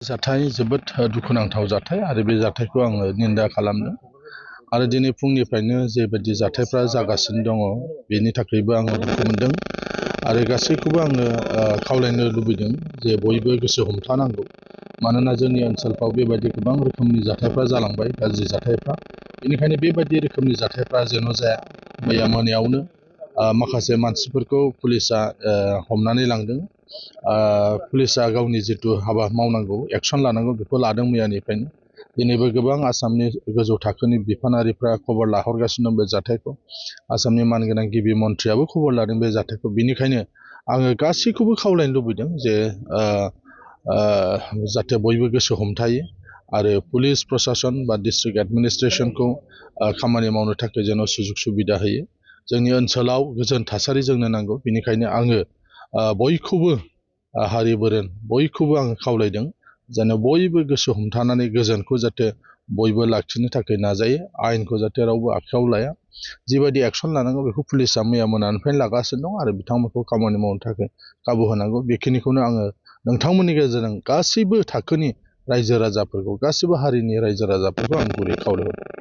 जाथाय जोबोद दुखुनांथाव जाथाय आरो बे जाथायखौ आङो निन्दा खालामदों आरो दिनै फुंनिफ्रायनो जेबायदि जाथायफ्रा जागासिनो दङ बेनि थाखायबो आङो दुखु मोनदों आरो गासैखौबो आङो खावलायनो लुबैदों जे बयबो गोसो हमथानांगौ मानोना जोंनि ओनसोलफ्राव बेबायदि गोबां रोखोमनि जाथायफ्रा जालांबाय गाज्रि जाथायफ्रा बेनिखायनो बेबायदि रोखोमनि जाथायफ्रा जेन' जाया मैया मोनायावनो माखासे मानसिफोरखौ पुलिसा हमनानै लांदों पुलिसा गावनि जितु हाबा मावनांगौ एक्सन लानांगौ बेखौ लादों मैयानिफ्रायनो दिनैबो गोबां आसामनि गोजौ थाखोनि बिफानारिफ्रा खबर लाहरगासिनो दं बे जाथायखौ आसामनि मानगोनां गिबि मन्थ्रियाबो खबर लादों बे जाथायखौ बेनिखायनो आङो गासैखौबो खावलायनो लुबैदों जे जाहाथे बयबो गोसो हमथायो आरो पुलिस प्रशासन बा डिस्ट्रिक्ट एडमिनिस्ट्रेशनखौ खामानि मावनो थाखाय जेन' सुजुग सुबिदा होयो जोंनि ओनसोलाव गोजोन थासारि जोंनो नांगौ बेनिखायनो आङो बयखौबो हारि बोरोन बयखौबो आङो खावलायदों जेन' बयबो गोसो हमथानानै गोजोनखौ जाहाथे बयबो लाखिनो थाखाय नाजायो आयेनखौ जाहाथे रावबो आखायाव लाया जिबायदि एक्सन लानांगौ बेखौ पुलिसा मैया मोनानिफ्रायनो लागासिनो दं आरो बिथांमोनखौ खामानि मावनो थाखाय खाबु होनांगौ बेखिनिखौनो आङो नोंथांमोननि गेजेरजों गासैबो थाखोनि रायजो राजाफोरखौ गासैबो हारिनि रायजो राजाफोरखौ आं गुरै खावलायहरदों।